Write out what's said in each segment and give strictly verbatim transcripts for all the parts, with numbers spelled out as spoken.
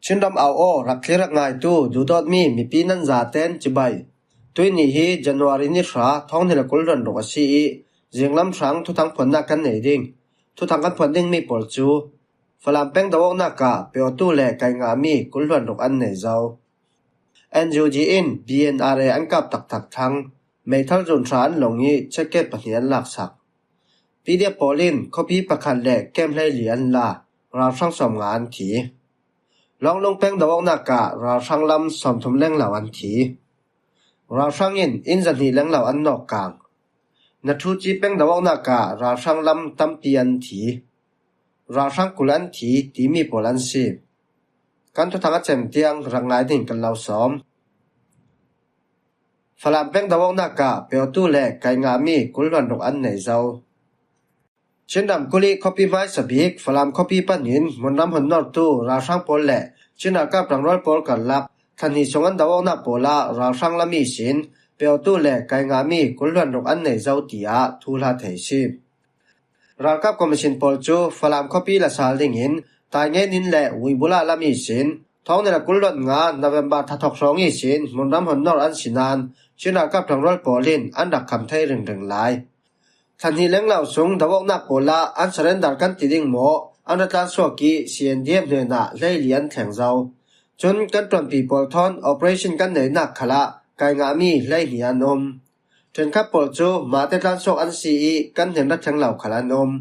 Chin ram au aw, rak thlir rak ngaitu duhdawtmi mipi nan zaten cibai. Tuini hi January ni hra, thawng hnih le kul hluan ruk a si ih, zinglam hrang thuthang phuannak kan nei ding. Thuthang kan phuan dingmi pawl cu Falam peng do awknak ah pe awtu le kai ngahmi kul hluan ruk an nei zo. N U G in B N R A an kap taktak thlang, meithal zun hra an long ih checkgate pahnih an laksak. P D F pawl in khuapi pakhat le kem hleili an la, ralhrang sawmnga an thi. Lawnglung peng do awknak ah ralhrang lam sawmthum lenglo an thi. Ralhrang in inn zahnih lenglo an nawk kang. Nathuci peng do awknak ah ralhrang lam tampi an thi. Ralhrang kul an thi timi pawl an si. Kan thuthang a cem tiang rak ngai ding kan lo sawm. Falam peng do awknak ah pe awtu le kai ngahmi kul hluan ruk an nei zo. Chin ramkulh ih khuapi hmaisa bik Falam khuapi panin hmunram hon nortu ralhrang pawl le Chin ralkap ṭangrual pawl karlak thla hnih sung an do awknak pawl ah ralhrang lam ihsin pe awtu le kai ngahmi kul hluan ruk an nei zo, tiah thuhla thei a si. Ralkap Commission pawl cu Falam khuapi la sal dingin Taingen in le Uibula lam ihsin thawng hnih le kul hluan nga November tha thawk hrawng ihsin hmunram hon nor an si nain Chin ralkap ṭangrual pawl in an rak kham thei ringring lai. Thla hnih lenglo sung do awknak pawl ah an surrender kan ti ding maw, an ra tlansuak ih C N D F hnenah hleili an thleng zo. Cun kan ṭuanpi pawl thawn operation kan neinak khalah kai ngahmi hleihnih an um. Ṭhenkhat pawl cu mahte tlansuak an si ih kan hnen ra thleng lo khal an um.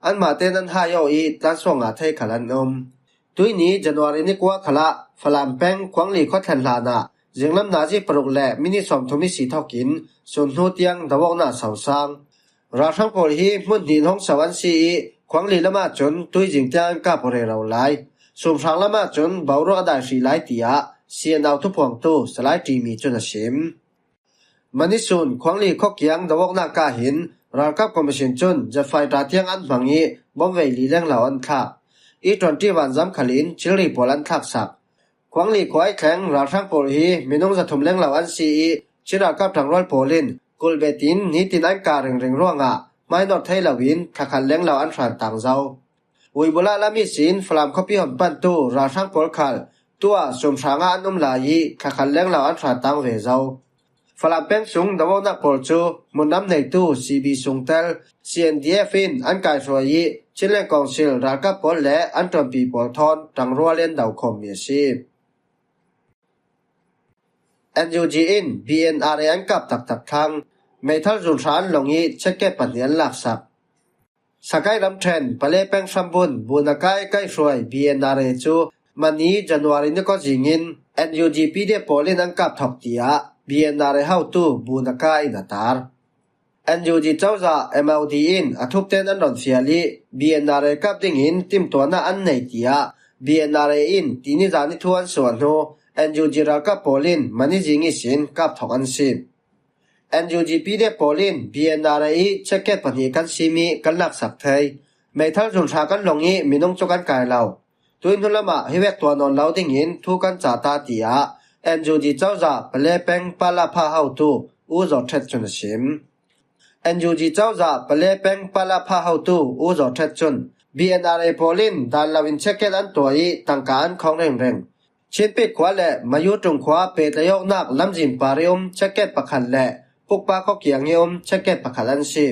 Anmahte nan hai aw ih tlansuak ngah thei khal an um. Tuini January ni kua khalah Falam peng Khuangli khuathlen hlanah zinglam nazi paruk le minit sawmthum ihsi thokin sun hnu tiang do awknak sosang. Ralhrang pawl hi hmun hnih in hong so an si ih Khuangli lamah cun tuizing tiang an kap aw rero lai. Sumhrang lamah cun boruak a dai hrih lai, tiah C N O thuphuangtu Salai Ṭimi cun a sim. Manisun Khuangli khuakiang do awknak ah hin ralkap commission cun jet fighter tiang an hmang ih bomvei li lenglo an thlak. E twenty vanzam khal in thilri pawl an thlaksak. Khuangli khua ih thleng ralhrang pawl hi minung zathum lenglo an si ih Chin ralkap ṭangrual pawl in kulh betin nitin an kah ringring ruangah hmainawt thei loin thla khat lenglo an hrantang zo. Uibula lam ihsin Falam khuapi hon pantu ralhrang pawl khal tuah sumhrang ah an um lai ih thla khat lenglo an hrantang ve zo. Falam peng sung do awknak pawl cu hmunram neitu C B sungtel C N D F in an kaihruai ih Chinland Council ralkap pawl le an ṭuanpi pawl thawn ṭangrual in an do khawmmi a si. N U G in B N R A an kap taktak thlang, meithal zun hra an long ih checkgate pahnih an laksak. Sagaing ramṭhen Pale peng hrambun Bunaka ih kaihruai B N R A cu mani January ni kua zing in N U G P D F pawl in an kap thawk, tiah B N R A hotu Bunaka in a tar. N U G cozah M O D in a thupten an ron fial ih B N R A kap dingin timtuahnak an nei, tiah B N R A in tinizan ih thu an suah hnu N U G ralkap pawl in mani zing ihsin kap thawk an si. N U G P D F pawl in B N R A ih checkgate pahnih kan sim ih kan laksak thei. Meithal zun hra kan long ih minung cu kan kai lo. Tuih hnu lamah hi vek tuah nawn lo dingin thu kan cah ta, tiah N U G cozah Pale peng Palapha hotu U Zaw Ṭhet cun a sim. N U G cozah Pale peng Palapha hotu U Zaw Ṭhet cun B N R A pawl in dan loin checkgate an tuah ih tangka an khawng ringring. Chinpik khua le Mayu ṭung khua pehtlaih awknak lamzin par ih um checkgate pakhat le Pukpa khuakiang ih um checkgate pakhat an si.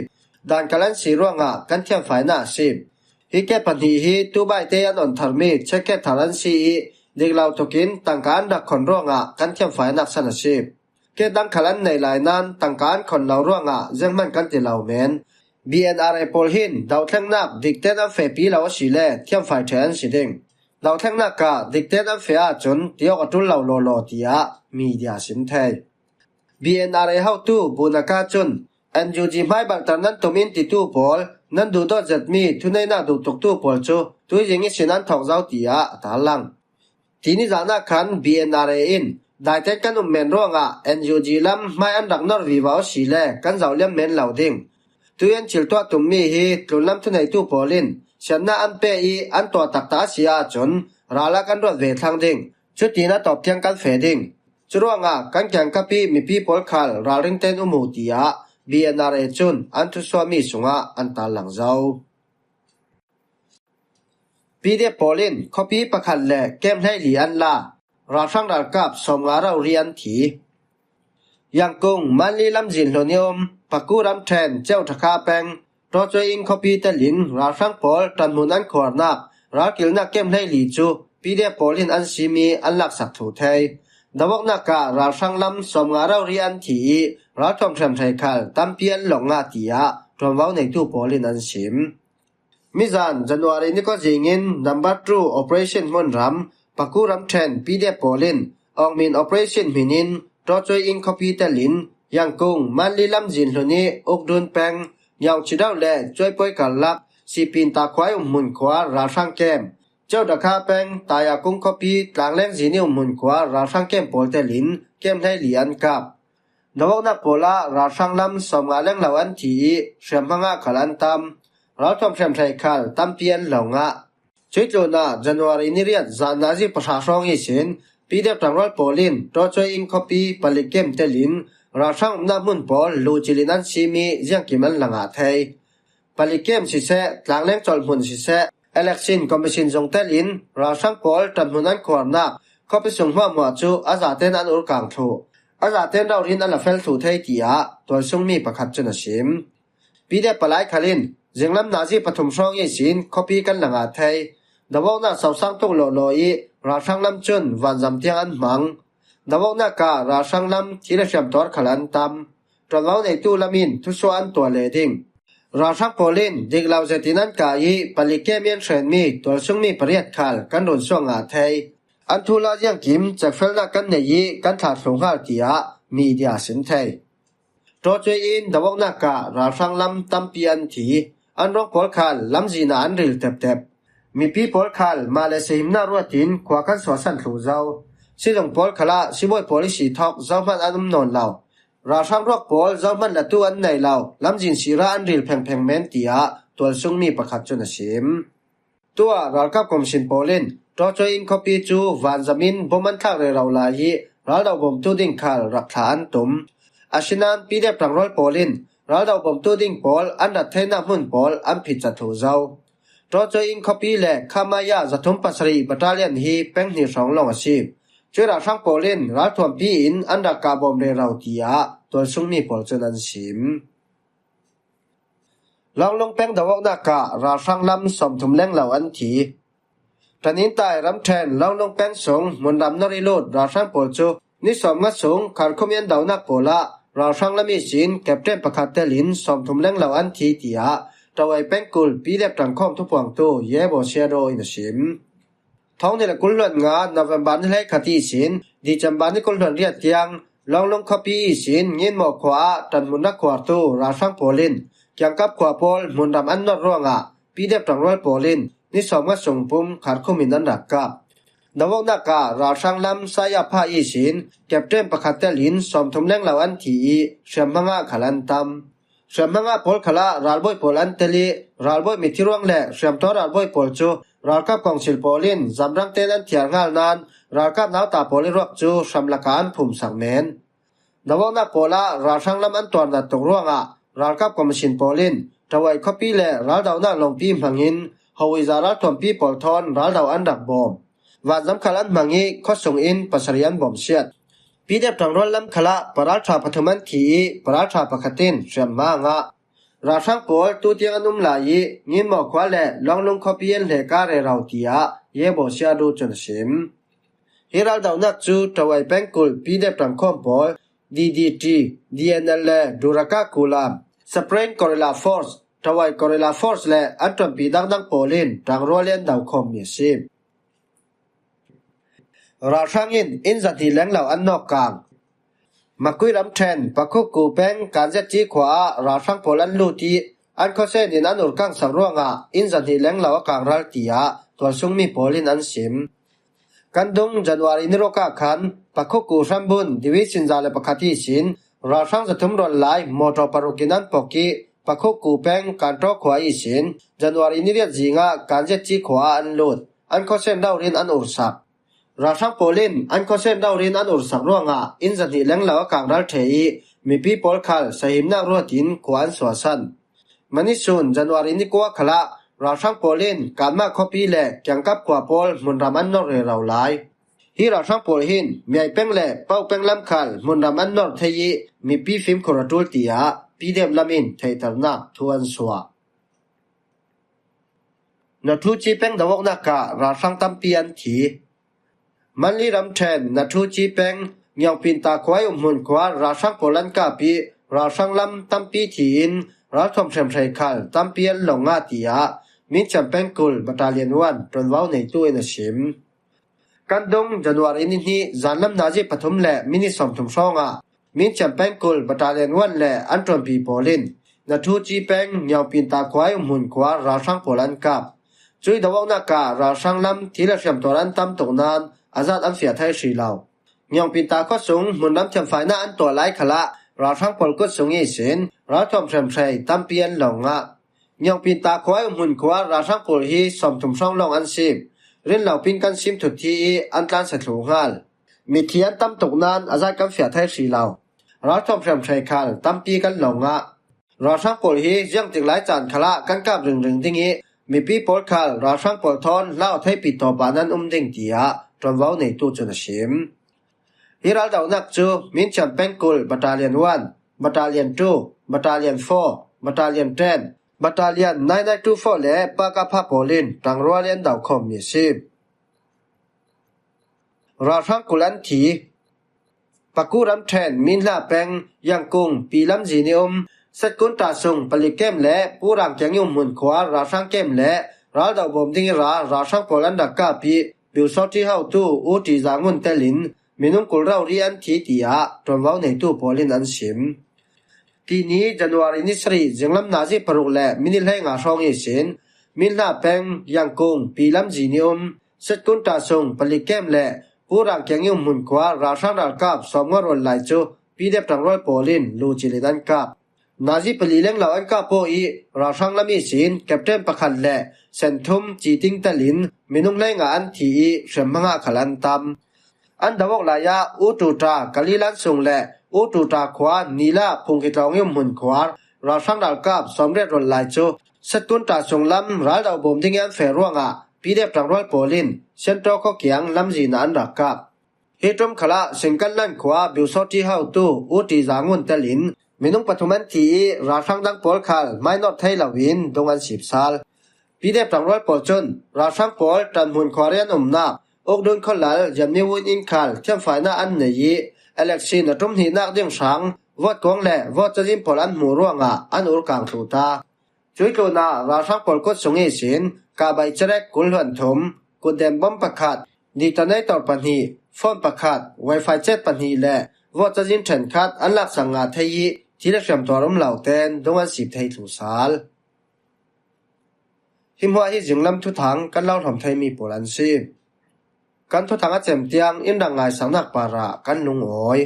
Dan kal an si ruangah kan thiamfainak a si. Hi gate pahnih hi tubaite an on tharmi checkgate thar an si ih dik lo tukin tangka an rak khon ruangah kan thiamfainak san a si. Gate dang khal an nei lai nain tangka an khon lo ruangah zianghman kan ti lo men. B N R A pawl hin dothlengnak dikten an fehpi lo asile thiamfai ṭheh an si ding. Dothlengnak ah dikten an feh ahcun ti awk a ṭul lo lawlaw, tiah media sim thei. B N R A hotu Bunaka cun N U G hmaibalhter nan tum in titu pawl, nan duhdawt zetmi thuneihnak duhtuktu pawl cu tuizing ihsin an thawk zo, tiah a tarlang. Tinizan ah khan B N R A in daiten kan um men ruangah N U G lam hmai an rak nor vivo asile kan zohliam men lo ding. Tui an thil tuah tummi hi tlunlam thuneitu pawl in siatnak an peh ih an tuah taktak a si ahcun ral ah kan ruat ve thlang ding. Cutin a tawp tiang kan feh ding. Curuangah kan kiangkap ih mipi pawl khal ralring tein um uh, tiah B N R A cun an thusuahmi sungah an tarlang zo. PDF pawl in khuapi pakhat le camp hleili an la, ralhrang ralkap sawmnga rori an thi. Yangkung Manli lamzin hlun i um Paku ramṭhen Cheuṭhakha peng Tawcuai in khuapi telin ralhrang pawl ṭanhmun an khuarnak ralkilhnak camp hleili cu PDF pawl in an sim i an laksak thluh thei. Dawoknak ah ralhrang lam sawmnga rori an thi i ralthuam hriamhrei khal tampi an lawng ngah, tiah ṭuanvo neitu pawl in an sim. Mizan January ni kua zingin number two operation hmunram Paku ramṭhen PDF pawl in Aung Min operation hmin in Tawcuai in khuapi telin Yangkung Manli lamzin hlun i Ukdun peng Nyawngchidauh le Cuaipuai karlak Sipin Takhuai umhmun khua ralhrang camp, Ceuṭhakha peng Tayakung khuapi tlangleng zin i umhmun khua ralhrang camp pawl telin camp hleili an kap. Dawoknak pawl ah ralhrang lam sawmnga lenglo an thi i hriamhma ngah khal an tam. Ralthuam hriamhrei khal tampi an lawng ngah. Cuih tlunah January ni riat zan nazi pahra hrawng ihsin PDF ṭangrual pawl in Tawcuai in khuapi palik camp telin ralhrang umnak hmun pawl luhcilh in an sim i ziangkim an la ngah thei. Palik camp siseh, tlangleng colh hmun siseh, election commission zung telin ralhrang pawl ṭanhmun an khuarnak khuapi sung hmuahhmuah cu a zaten an urkang thluh. A zaten rori in an la fel thluh thei, tiah tualsungmi pakhat cun a sim. PDF palai khal in zinglam nazi pathum hrawng ihsin khuapi kan la ngah thei. Dawoknak sosang tuk lawlaw i ralhrang lam cun vanzam tiang an hmang. Dawoknak ah ralhrang lam thi le hriamtuar khal an tam. Ṭuanvo neitu lam in thusuah an tuah leh ding. Ralhrang pawl in dik lo zetin an kai i palik camp i an hrenmi tualsungmi pariat khal kan run suak ngah thei. An thu la ziangkim cekfelnak kan nei i kan thlah thluh hngal, tiah media a sim thei. Tawcuai in dawoknak ah ralhrang lam tampi an thi. An ruang pawl khal lamzin ah an ril teptep. Mipi pawl khal mah le sahimnak ruat in khua kan suahsan thluh zo. Silung pawl khal ah sibawi pawl i si thawk zohman an um nawn lo. Ralhrang ruak pawl zohman latu an nei lo, lamzin sira an ril phengpheng men, tiah tualsungmi pakhat cun a sim. Tuah ralkap commission pawl in Tawcuai in khuapi cu vanzam in bom an thlak rero lai i raldo bawmtu ding khal rak thla an tum. Asinain PDF ṭangrual pawl in raldo bawmtu ding pawl an rat theinak hmun pawl an phitcat thluh zo. Tawcuai in khuapi le Khamaya zathum pasarih battalion hi peng hnih hrawng lawng a si. Cuih ralhrang pawl in ralthuampi in an rak kah bawm rero, tiah tualsungmi pawl cun an sim. Lawnglung peng dawoknak ah ralhrang lam sawmthum lenglo an thi. Tanintai ramṭhen Lawnglung peng sung hmunram Norilut ralhrang pawl cu ni sawmnga sung Kharkhum i an donak pawl ah ralhrang lam ihsin captain pakhat telin sawmthum lenglo an thi, tiah Tawai pengkulh PDF ṭangkhawm thupuangtu Yebo Siado in a sim. Thawng hnih le kul hluan nga November ni hleikhat ihsin December ni kul hluan riat tiang Lawnglung khuapi ihsin Nginmawh khua ah ṭanhmun rak khuartu ralhrang pawl in kiangkap khua pawl hmunram an nawt ruangah PDF ṭangrual pawl in ni sawmnga sung pum Kharkhum in an rak kap. Dawoknak ah ralhrang lam Sayapha ihsin captain pakhat telin sawmthum lenglo an thi i hriamhma ngah khal an tam. Hriamhma ngah pawl khal ah ralbawi pawl an tel i ralbawi mithiruang le hriamtuar ralbawi pawl cu ralkap kongsil pawl in zamrang tein an thiar hngal nain ralkap nauta pawl i ruak cu hram lakah an phumsak men. Dawoknak pawl ah ralhrang lam an tuarnat tuk ruangah ralkap commission pawl in Tawai khuapi le raldonak lawngpi hmangin Hawiza ralthuampi pawl thawn raldo an rak bawm. Vanzam khal an hmang i khuasung in pasarih an bawmsiat. PDF ṭangrual lam khal ah paralṭha pathum an thi i paralṭha pakhat in hriamhma a ngah. Ralhrang pawl tutiang an um lai i Nginmawh khua le Lawnglung khuapi an hlehka rero, tiah Yebo Siado cun a sim. Hi raldonak cu Tawai pengkulh PDF ṭangkhawm pawl, DDT, DNL le Duraka Kulam, Spring Guerrilla Force, Tawai Guerrilla Force le an ṭuanpi dangdang pawl in ṭangrual i an dokhawmmi a si. Ralhrang in inn zahnih lenglo an nawk kang. Makui ramṭhen Pakhukku peng Kanziatci khua ah ralhrang pawl an lut i an khuasen in an urkangsak ruangah inn zahnih lenglo a kangral, tiah tualsungmi pawl in an sim. Kan dung January ni ruk ah khan Pakhukku hrambun division za le pakhat ihsin ralhrang zathum rawn lai mawṭaw paruk in an pok i Pakhukku peng Kanṭaw khua ihsin January ni riat zingah Kanziatci khua ah an lut. An khuasen rori in an ursak. Ralhrang pawl in an khuasen rori in an ursak ruangah inn zahnih lenglo a kangral ṭheh i mipi pawl khal sahimnak ruat in khua an suahsan. Manisun January ni kua khal ah Ralhrang pawl in Kanma khuapi le kiangkap khua pawl hmunram an nawr rero lai. Hi ralhrang pawl hin Miai peng le Pau peng lam khal hmunram an nawr thei ih mipi fimkhur a ṭul, tiah P D F lam in theihternak thu an suah. Nathuchi peng do awknak ah ralhrang tampi an thi. Manli ramṭhen Nathuchi peng Ngiaupinta khua ih umhmun khua ralhrang pawl an kap ih ralhrang lam tampi thi in ralthuam hremhrei khal tampi an lawng ngah, tiah Minchiam pengkul Battalion one ṭuanvo neitu in a sim. Kan dung January ni hnih zanlam nazi pathum le minit sawmthum hrawngah Minchiam pengkul Battalion one le an ṭuanpi pawl in Nathuchi peng Ngiaupinta khua ih umhmun khua ralhrang pawl an kap. Cui do awknak ah ralhrang lam thi le hriamtuar an tam tuk nain a zat an fiah thei hrih lo. Ngiaupinta khua sung hmunram thiamfaina an tuah lai khalah ralhrang pawl kut sung ihsin ralthuam hremhrei tampi an lawng ngah. Ngiaupinta khua ih umhmun khua ralhrang pawl hi sawmthum hrawng lawng an sim. Rinlopin kan sim thut thi ih an tlansa thluh nghal. Mithi an tam tuk nain a zat kan fiah thei hrih lo. Ralthuam hremhrei khal tampi kan lawng ngah. Ralhrang pawl hi ziangtik lai caan khalah kan kap ringring ding ih mipi pawl khal ralhrang pawl thawn hlau theihpih tawpah nan um ding, tiah ṭuanvo neitu cun a sim. Hi raldohnak cu Minchiam pengkul Battalion one, Battalion two, Battalion four, Battalion ten, Battalion nine nine two four le Pakapha pawl in ṭangrual ih an dokhawmmi a si. Ralhrang kul an thi. Paku ramṭhen Minhla peng Yangkung Pi Lamzin ih um Setkunta sung palik kem le Pu Rangkiang ih umhmun khua ralhrang kem le raldoh bawm ding ih ra ralhrang pawl an rak kap ih Biusawṭhi hotu U Ṭi Za Ngun telin minung kul rori an thi, tiah ṭuanvo neitu pawl in an sim. Tini January ni sarih zinglam nazi paruk le minit hleinga hrawng ihsin Minhla peng Yangkung Pi Lamzin ih um Setkunta sung palik kem le Pu Rangkiang ih umhmun khua ralhrang ralkap sawmnga rual lai cu P D F ṭangrual pawl in lu cil in an kap. Nazi pali lenglo an kap aw ih ralhrang lam ihsin captain pakhat le senthum citing telin minung hleinga an thi ih hriamhma ngah khal an tam. An do awk lai ah U Ṭuṭa Kalilan sung le U Ṭuṭa khua Nila Phungkitlawng ih umhmun khua ralhrang ralkap sawmriat rual lai cu Setkunta sunglam raldoh bawm ding ih an feh ruangah P D F ṭangrual pawl in Sianṭaw khua kiang Lamzin ah an rak kap. Hi ṭum khalah Singkanlan khua Biusawṭhi hotu U Ṭi Za Ngun telin minung pathum an thi ih ralhrang dang pawl khal mainawt thei loin dung an sipsal. P D F ṭangrual pawl cun ralhrang pawl ṭanhmun khuari an umnak Ukdun Khualal, Yamni Wun in khal thiamfaina an nei ih election a ṭum hnihnak ding hrang vawt kuang le vawt cazin pawl an hmuh ruangah an urkang thluh ta. Cui tlunah ralhrang pawl kut sung ihsin kahbai cerek kul hluan thum, kutden bom pakhat, detonator pahnih, phone pakhat, wifi chet pahnih le vawt cazin ṭhenkhat an laksak ngah thei ih thi le hriamtuar um lo tein dung an sip thei thluh sal. Hi hmuah hi zinglam thuthang kan lo hlawm theimi pawl an si. Kan thuthang a cem tiang in rak ngaisaknak parah kan lungawi.